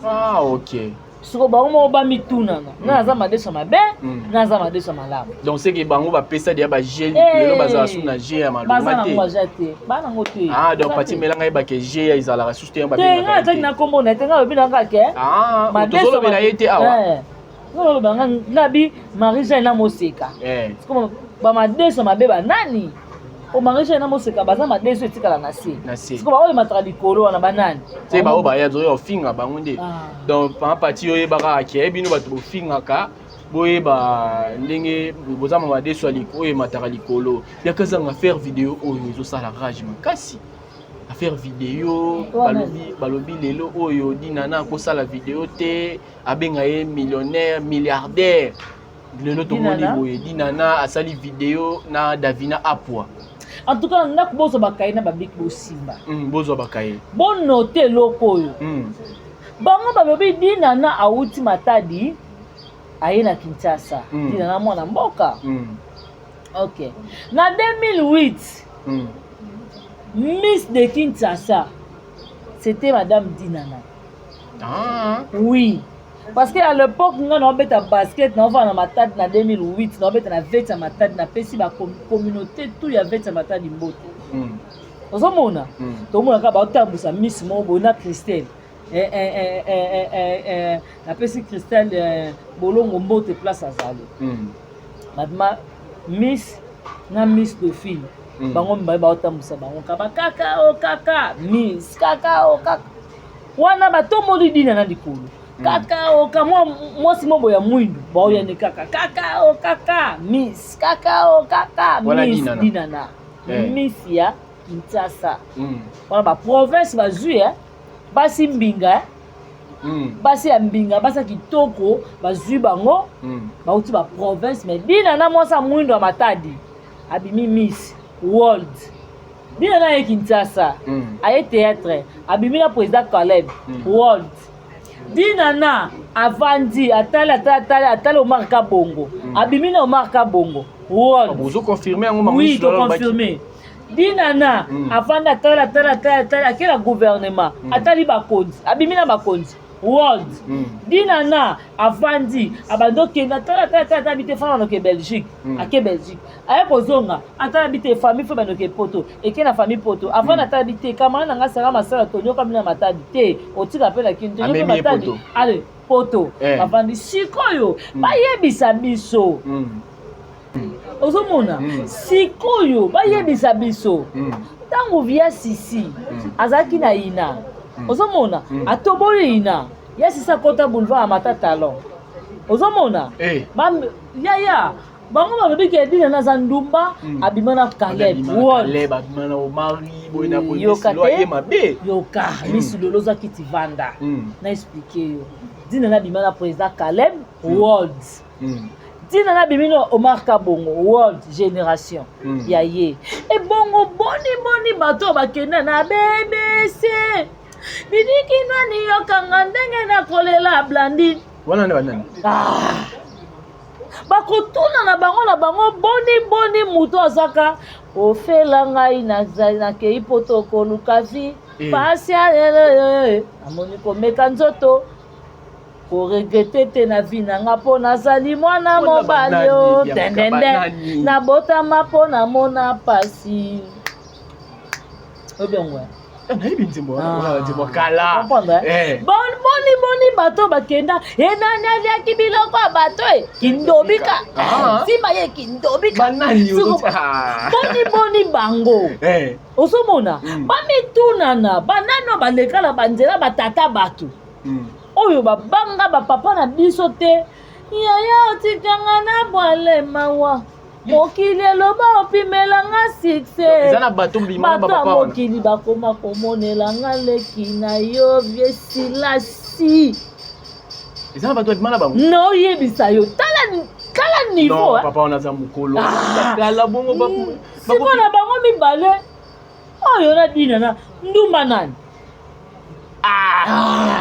ah ok siko bango moko bamitunana nga naza madeso mabe nga naza madeso malamu donc c'est que bango bapesa deya baje lelo bazala su na je ya baza malonga nango te baja te baa nango te ah donc Baza Pati te. Melanga yebake je ya ezalaka susu te yango te nga babengaka ataki ye na te nkombo na ye te nga alobi na nga ke ah tozolobela ye te awa nga aloba nga nga bi Marie Jeanne na moseka Eh. Siko bamadeso mabe banani o Marie Jeanne na moseka baza madeso etikala na se na se siko baoyo emataka likolo wana banani te baoyo baya zoya ofinga bango nde Ah. donc mama Pati oyebaka ake bino bato bofingaka boyeba ndenge boza ma madeso ya oyo emataka likolo yaka zanga faire video oyo ezosala rage makasi affaire video Wana. balobi balobi lelo oyo Dinana akosala video te abenga ye millionnaire milliardaire lelo tomoni Dinana? boye Dinana asali video na Davina Apwa En tout cas na ndako bozwa bakaye na babiki bosimba bozwa bakaye bonote eloko oyo bango balobi Dinana awuti Matadi. Aye na Kinshasa. Dinana mwana mboka. Ok. Na 2008, Miss de Kinshasa, c'était Madame Dinana. Ah. Oui. Parce que à l'époque, nga na obeta basket, na ovanda na Matadi na 2008, na obeta na veti ya Matadi, na pesi ba communauté tout ya veti ya Matadi mbote. Ozomona? Tomona kaka baotambusa Miss moko boye na Christelle. Eh, eh, eh, eh, eh, eh, eh, napesi Christelle eh, Bolongo mbote place azali. Babima Miss na Miss Dauphine. Bango mibale baotambusa bango kaba kaka o kaka Miss kaka o kaka. Wana batomboli dina na likolo. Kaka o ka mwa mwasi moko ya mwindu baoyani kaka kaka o kaka Miss kaka o kaka Wana Miss Dinana. Dinana. Eh. Miss ya Kinshasa. Wana ba province bazwi eh. Basi mbinga eh. Basi ya mbinga, basi ya kitoko bazwi bango. Bauti ba province mais Dinana mwasi ya mwindu ya Matadi abimi Miss World. Dinana ye Kinshasa. Aye théâtre, abimi na président Caleb World. Dinana avandi atali atali atali atali Omar Kabongo. Abimi na Omar Kabongo World. Bozo confirmer yango mama Oui, Miss to Lola Lobaki. confirmer. Dinana avandi atali atali atali atali ake na gouvernement, atali bakonzi, abimi na bakonzi World. Dinana avandi abandi okende atali atali atali atali bite fana noke Belgique, ake Belgique. Aye kozonga atala bite famille fo banoke poto, eke na famille poto. Avandi atala bite camarade na nga Sara Masala tonyoka bino na Matadi te, otika pe na Kin tonyoka Amemi ye Matadi. poto. Allez, poto. Bavandi sikoyo bayebisa biso. Ozomona sikoyo bayebisa biso ntango via Sisi azalaki na Ina. Ozomona atoboli Ina ya Sisi akota boulevard ya Mata Talon. Ozomona yaya bango balobi ke Dinana aza ndumba abima na Caleb Abima na World. Caleb, abima na Omari, boye na boye, Yoka Miss Lolo te. aye mabe. Yoka, Miss Lolo oza kiti vanda. Na expliquer yo. Dinana abima na président Caleb World. Dinana abimi na Omar Kabongo World Generation ya ye. Ebongo boni boni bato bakenda na BBC. Bidiki nani yokanga ndenge na kolela Blandine. Wana nde banani? Bakotuna na bango na bango boni boni moto azaka ofela ngai nakei poto koluka vie. Pasi alele amoni komeka nzoto koregrete te na vie na nga mpo nazali mwana Mpona mobali banani, o Bianca, tendende banani. nabotama mpo namona pasi. Obengo Nayebi nzembo wana, wana nzembo ya kala. Comprendre, eh? Bon, boni boni bato bakenda enani aliaki biloko ya bato e kindobika. Nsima ye kindobika. Banani Siko- boni boni bango. Ozomona bamitunana banani oyo baleka na banzela batata bato oyo babanga bapapa na biso te. Yaya otikanga na bwale mawa mokili eloba opimelanga succès. Eza na bato mbima na Bato ya bapapa wana. mokili bakoma komonelanga leki na yo vie silasi. Eza na bato babima na bango. Naoyebisa yo tala tala niveau Non, eh. papa wana aza mokolo. Kala bongo Sikoyo na bango mibale oyo na Dinana ndumba nani?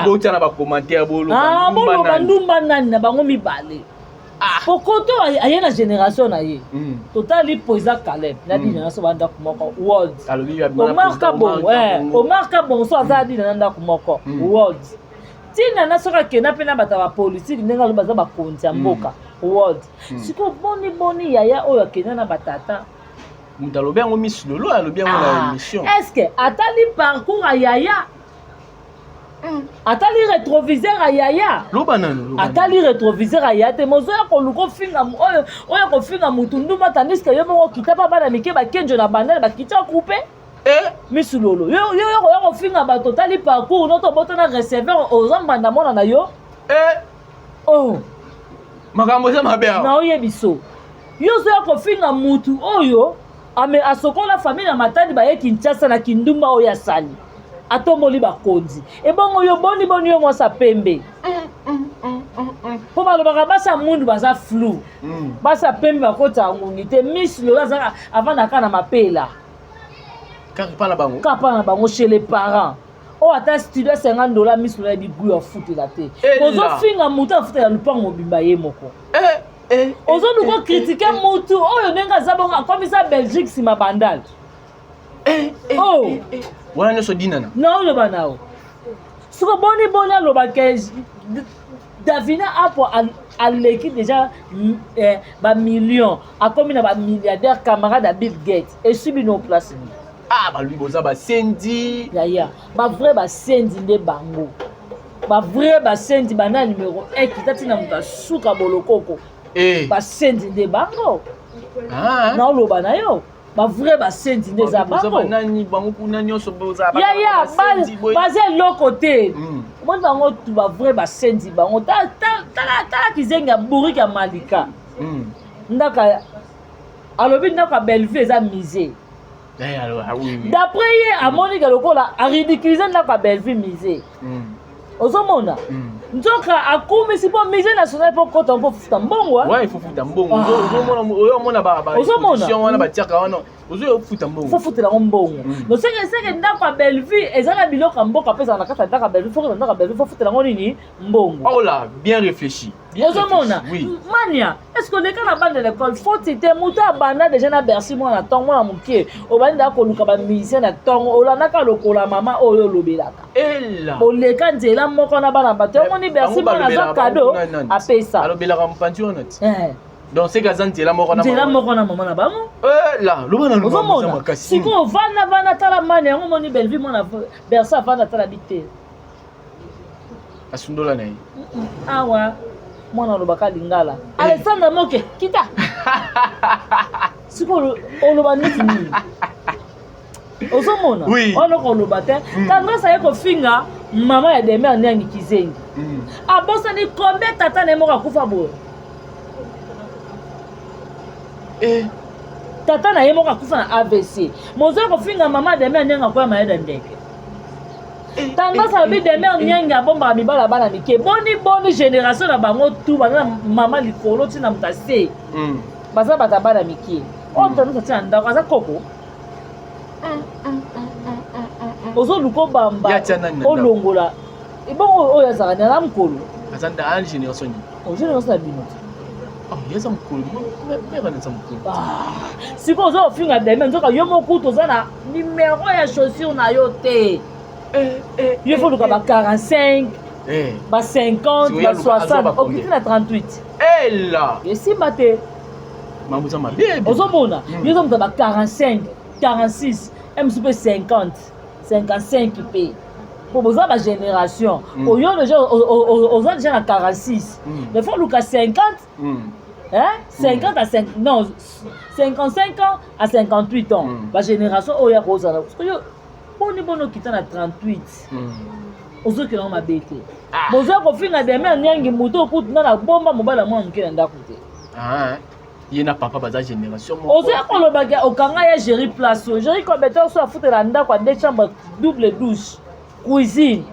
Botia na ba commentaire boloba ndumba Boloba nani. ndumba nani na bango mibale. Pokoto aye na génération na ye. Totali président Caleb na Dinana so ba ndako moko World. Alobi abima na Omar président Kabongo, Omar eh, Kabongo. Omar Kabongo so aza Dinana ndako moko World. Tina na soki akenda mpe na bato ya bapolitike ndenge alobi baza bakonzi ya mboka World. Sikoyo boni boni yaya oyo akenda na batata. Moto alobi yango Miss Lolo alobi yango na émission. Est-ce que atali parcours ya yaya? Atali rétroviseur ya yaya? Loba nanu, loba nanu. Atali rétroviseur ya yaya te mozo ya koluka ofinga oyo oyo kofinga mutu ndumba tandis que yo moko okita pa bana mike bakenjo na bandele bakita coupe. Miss Lolo yo yo yo koya kofinga bato otali parcours noto obota na receveur oza mbanda mwana na yo. Oh. Makambo eza mabe awa. Na oyebi so. Yo ozoya kofinga mutu oyo ame asokola famille na Matadi baye Kinshasa na kindumba oyo asali. Atomboli bakonzi. Ebongo yo boni boni yo mwasa pembe. Po balobaka basi ya mundu baza flou. Basi ya pembe bakota ngungi te. Miss Lolo azaka avandaka na mapela. Kaka pa na bango. Kaka pa na bango chez les parents. Oyo ata studio ya 50 dollars miso na yebi gout ya futela te. Bozofinga moto afutela lupango mobimba ye moko. Eh, eh, eh, Ozoluka okritike motu oyo ndenge aza bongo akomisa Belgique nsima bandal. Oh. Wana nyonso dinana. Na oloba na yo. Siko boni boni aloba ke Davina Apo aleki deja eh, ba millions akomi na ba milliardaire camarade ya Bill Gates esui bino place nini? Ah, balobi boza basendi. Yaya, ba vrai basendi nde bango. Ba vrai basendi banda numero 1 kita tina moto asuka bolokoko. Eh. Basendi nde bango. Ah. Naoloba na yo. Ba vrai basendi nde eza bango. Nani bango kuna nyonso boza ba. Yaya, baza eloko te. Omoni bango tu ba vrai basendi bango. Tala tala kizengi ya bourrique ya Malika. Ndaka alobi ndako ya Bellevue eza musée. Eh, alors, ah, oui, oui. D'après ye amoni ke lokola aridiculize ndako ya Bellevue musée. Ozomona? Nzoka akumisi mpo musée national mpo kota mpo futa mbongo. Ouais, il faut futa mbongo. Ozomona oyo omona ba ba Ozomona? wana batiaka wana. Ozo futa mbongo. Faut futela yango mbongo. Donc seke seke ndako ya Bellevue eza na biloko ya mboka mpe ezala na kati ya ndako ya Bellevue, faut kota ndako ya Bellevue faut futela yango nini? Mbongo. Oh là, bien réfléchi. Ozomona? Oui. Mania, est-ce que oleka na bande de l'école foti te moto abanda déjà na Bercy mwana ntongo mwana moke obandi da koluka ba musicien na ntongo olandaka lokola mama oyo olobelaka. Oleka nzela moko na bana bato yango ni Bercy mwana aza cadeau apesa. Alobelaka mopanzi wana ti. Donc c'est kaza nzela moko na nzela moko na mama na bango. Eh là, loba na loba makasi. Sikoyo vanda vanda tala mania yango moni Bellevue mwana Bercy avanda tala bite. Asundola na ye. Awa mwana alobaka lingala. Alexandre Moke, kita. Sikoyo oloba neti nini? Ozomona? Wana koloba te. Tendance aye kofinga mama ya Demer Niangi Kizengi. Abosani combien tata na ye moko akufa boye? Tata na ye moko akufa na AVC. Mozo kofinga mama Demer Niangi akoya mayeda ndeke. Tendance alobi Demer Niangi abombaka mibala bana mike. Boni boni génération na bango tout baza na mama likolo ti na moto ase. Baza bato ya bana mike. Oyo tendance atia na ndako aza koko. Ozoluka obamba olongola ebongo oyo azalaka na mokolo. Aza na génération nini? Génération na bino te. Eza mokolo, mère aza mokolo. Sikoyo oza kofinga Demer nzoka yo moko kutu oza na numéro ya chaussure na yo te. Yo faut luka ba 45, ba 50, ba 60, okiti na 38. Ela. Esimba te. Mamuza mabe. Ozomona, yo oza moto ba 45, 46, mosusu mpe 50, 55 mpe. Po boza ba génération. Oyo déjà oza déjà na 46. Mais faut luka 50. Hein? 50 à 5 non 55 ans à 58 ans. Ba génération oyo ya kozala. Parce que yo boni boni okita na 38. Ozokela ngo mabe te. Boza kofinga Demer Niangi moto okutu na na bomba mobala mwana moke na ndako te. Ye na papa baza génération moko. Ozoya koloba ke okanga ye Jerry place oyo. Jerry Kobeto so afutela ndako ya deux chambres double douche cuisine.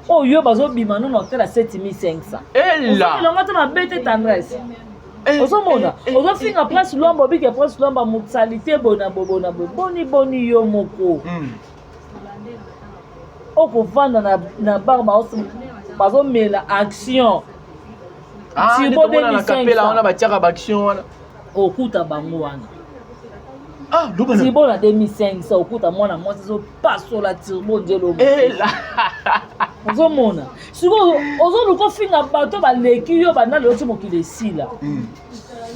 Oyo bazobima nono hotel ya 7500. Ela. Ozokela te mabe te tendresse. Ozomona, ozofinga Prince Luamba obike Prince Luamba mosalite bona bona boni boni yo moko. Okovanda na bar bazomela action. Turbo 2500 wana batiaka ba action wana. Okuta bango wana. Turbo na 2500 okuta mwana mwasi azopasola turbo nzelo. Ozomona. Sikoyo ozoluka ofinga bato baleki yo banda lelo ti mokili esila.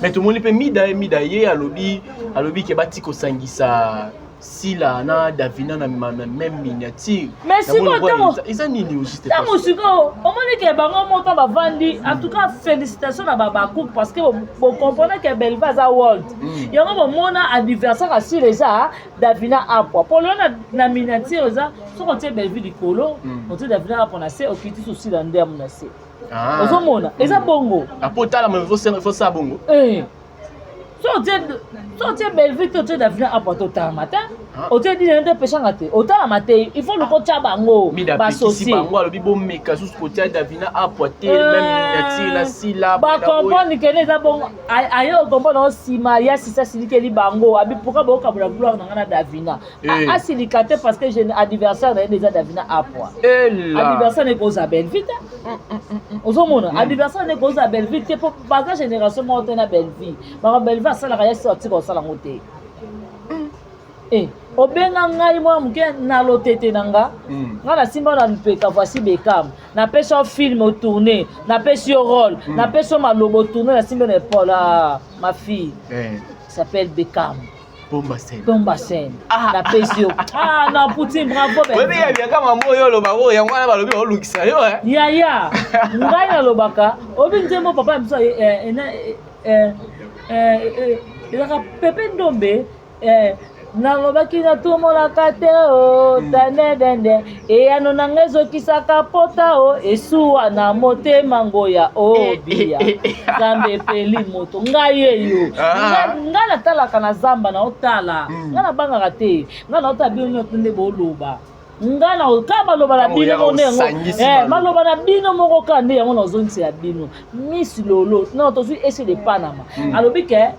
Mais tomoni mpe mida ye mida ye alobi alobi ke bati kosangisa Sila na Davina na même miniature. Mais sikoyo ntango eza nini au juste ntango sikoyo omoni ke bango moko bavandi en tout cas félicitations na babacook parce que bocomprendre ke Bellevue aza world. Yango bomona anniversaire ya Sila eza Davina Apwa. Po lelo na miniature eza soki otie Bellevue likolo, otie Davina Apwa na se, okiti so Sila nde na se. Ozomona eza bongo. Apo tala mais faut ça bongo. So otie Bellevue te, otie Davina Apo te, otalama te. Otie Dina te, Peshanga te, otalama te. Il faut luka otya bango basosie bango. Alobi bomeka susu kotia Davina Apwa te, même miniature na Sila. Bacomprendre kene eza bongo. Aye ocomprendre yango nsima ya sisa asilikeli bango. Abi pourquoi bokabola gloire na nga na Davina? Asilika te parce que adversaire na ye nde eza Davina Apwa. Adversaire na ekozala Bellevue te. Ozomona, adversaire nde kozala Bellevue te, mpo baza génération moko te na Bellevue. Baka Bellevue asalaka, ye so atika kosala yango te. Eh, obenga ngai mwana moke na lotete na nga. Nga nasimba na lupeka, voici Bekam. Napesi yo film otourne, napesi yo rôle, napesi yo maloba otourne, nasimbi na épaule. Ah, ma fille s'appelle Bekam. Bomba scène. Bomba scène. Napesi yo. Ah non, Poutine, bravo. Oyebi ya biaka mambo oyo oloba oyo yango wana balobi olukisa yo. Yaya, ngai nalobaka, oyebi nzembo papa ya biso ezaka Pepe Ndombe, nalobaki natumolaka te o tandedende eyano na ngai ezokisaka pota o esuwa na motema ngoya obia Nzambe epeli moto ngai eyo. Ngai natalaka na zamba, naotala, ngai nabangaka te. Ngai naotala bino nyonso nde boloba. Ngai na kaka maloba na bino moko nde yango, maloba na bino moko kaka nde yango nazongisela bino. Miss Lolo non, tozwi ese de Panama, alobi ke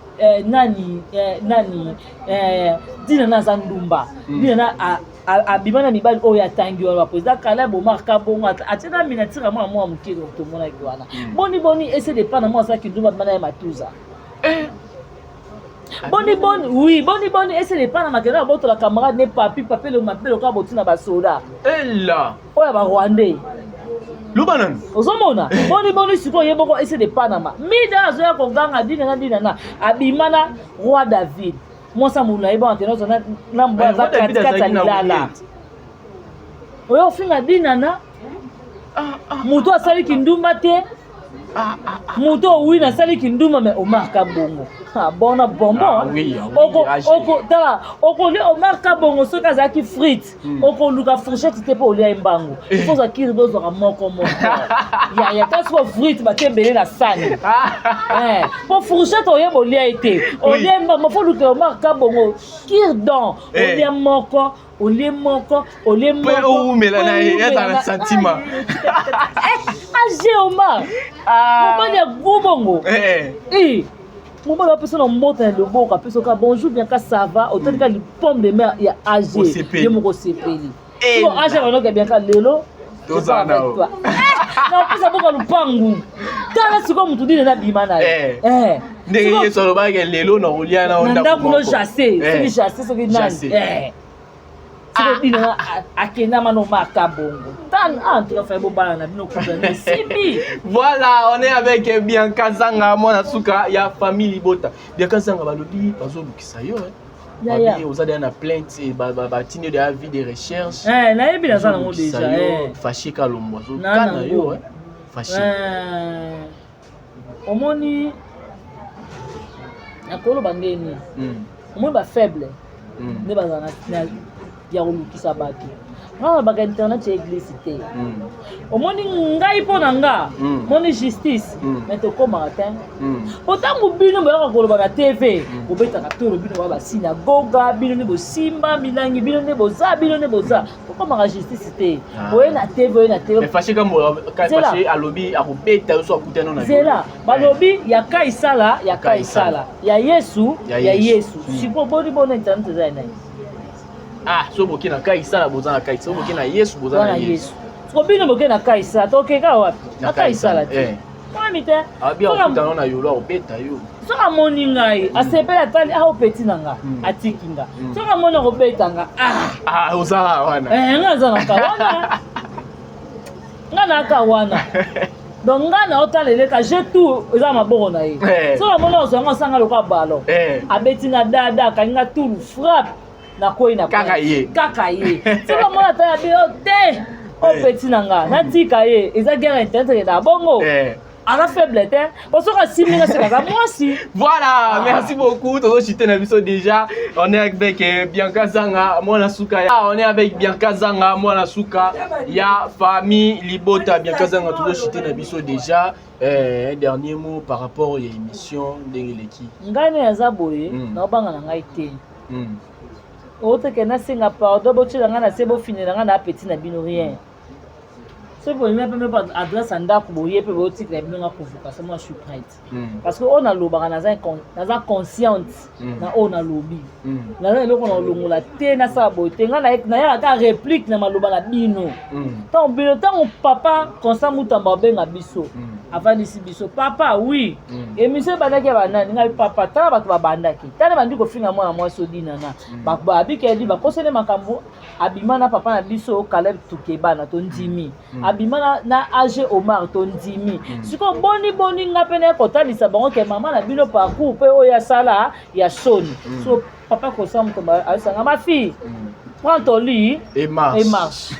nani nani Dina na aza ndumba. Dina na abima na mibali oyo atangi wana, baprésident Caleb, Omar Kabongo, atie na miniature mwana mwa moke tomonaki wana. Boni boni ese de Panama azalaki ndumba, abima na ye matuza? Boni boni, oui, boni boni ese de Panama kende abotola camarade ne papi papi lo mabe lokola botina basoda Ela oyo ya barwandais. Loba nanu. Ozomona, boni boni sikoyo ye moko ese de Panama mida azoya koganga Dina na Dina na abima na roi David, mwasi ya molai bongo akende ozwa na mbwa aza katikati ya lilala. Oyo ofinga Dina na moto asali kindumba te, moto owi nasali kindumba, mais Omar Kabongo bona bonbon. Tala, okolia Omar Kabongo soki azalaki frite, okoluka fourchette te mpo olia ye mbangu. Ifo ozwa kiri, bozwaka moko moko. Yaya, ta siko frite batie ebele na sani mpo fourchette oyeba olia ye te, olia ye mbangu. Fo oluka Omar Kabongo cure-dent, olia moko, olie moko, olie moko. Owumela na ye, azala na sentiment. Age Omar, mobali ya gu bongo, mobali apesa na mbote na loboko, apesa oka bonjour bien ka ça va, otali ka pomme de mer ya age, ye moko osepeli. Siko age banoka bien ka lelo napesa boka lupangu. Tala sikoyo motu nini nabima na ye. Ndenge Yesu alobaki lelo na kolia na ndako no jasse, soki jasse, soki nani, soki bino akendama no maka bongo tan. En tout cas, fai bobala na bino kuta esimbi. Voilà, on est avec Bianca Zanga, mwana suka ya famille Libota. Bianca Zanga, balobi bazolukisa yo. Babi oza deya na plainte, batindi yo deya avis de recherche. Nayebi, naza nango déjà. Faché Kalombo azokana yo, Faché. Omoni, nakoloba ndeni, omoni bafaible nde bazala ya kolukisa bato. Nga nalobaka internet ya église te. Omoni ngai, mpo na nga, moni justice, mais tokomaka te, po ntango bino boyaka koloba na TV, bobetaka tolo, bino baya basinagoga, bino nde bosimba milangi, bino nde boza, bino nde boza. Tokomaka justice te. Oye na TV, oye na TV. Faché alobi akobeta yo so akutani na Zela, balobi ya Kaisala ya Kaisala, ya Yesu ya Yesu. Sikoyo boni bona internet eza ya nani? Ah, so boke na Kaisala, boza na Kaisala. So boke na Yesu, boza na Yesu. Siko bino boke na Kaisala, tokeka wapi? Na Kaisala te, oyebi te. Abi akutana na yolo, akobeta yo. Soki amoni ngai, asepeli, atali a opeti na nga, atiki nga. Soki amoni akobeta nga. Ah, ozala wana. Nga aza na ka wana, nga naka wana. Donc nga na otala eleka je tout eza maboko na ye. Soki amoni ozwanga, osanga lokola ballon, abeti nga dada, akangi nga tulu, frappe, nakwei na kaka ye. Kaka ye. Soki amoni ata ya bino te, opeti na nga, natika ye. Eza guerre internet, ekenda bongo. Aza faible te, po soki asimbi nga seka aza mwasi. Voilà, ah. Merci beaucoup. Tozo chiter na biso déjà. On est avec Bianca Zanga, mwana suka. Ah, on est avec Bianca Zanga, mwana suka. Ya famille Libota Bianca Zanga tozo chiter na biso déjà. Un dernier mot par rapport à l'émission ndenge leki. Ngai ne aza boye, naobanga na ngai te. Oteke nasenga pardon, botiela ngai na se, bofinela ngai na apeti na bino rien. Soki bolingi mpe mpe adresse ya ndako boye mpe botikela bino nga convocation, moi je suis prête. Parce que oyo nalobaka naza consciente na oyo nalobi. Naza eloko na kolongola te, nasala boye te. Ngai nayaka kaka réplique na maloba na bino. Ntango bino, ntango papa Constant Mutamba abenga biso, avandisi biso, papa oui, émission ebandaki ya banani? Ngai papa, tala bato babandaki, tala bandi kofinga mwana mwasi odinana, babikeli bakoseli makambo. Abima na papa na biso Caleb Tukebana, tondimi. Abima na AG Omar, tondimi. Sikoyo boni boni nga mpe naye kotalisa bango ke mama na bino parcours mpe oyo asala ya soni. So papa Constant Mutamba ayosanga, ma fille, prends ton lit et marche. Et marche.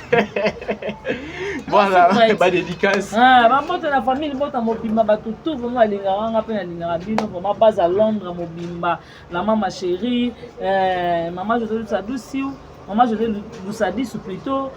Voilà, ba dédicace. Ah, bambote na famille libota mobimba, bato tout vraiment alingaka nga mpe nalingaka bino vraiment. Base à Londres mobimba, la mama chérie, maman José Lusadusiu, maman José Lusadisu plutôt,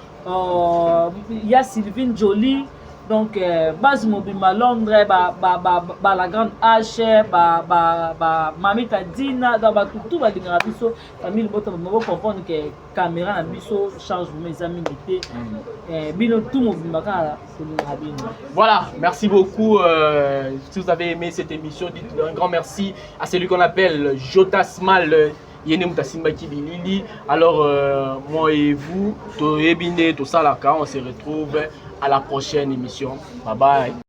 ya Sylvine Jolie. Donc base mobimba Londres, ba, ba, ba, ba, la grande H, ba, ba, ba mamita Dina, donc bato tout balingaka biso famille libota, bo comprendre que caméra na biso charge vraiment eza mingi te. Bino tout mobimba kaka tolingaka bino. Voilà, merci beaucoup. Si vous avez aimé cette émission, dites un grand merci à celui qu'on appelle Jota Smal. Yene Mutasimbaki Bilili. Alors, moi et vous, Toyebine, Tosalaka, on se retrouve à la prochaine émission. Bye bye.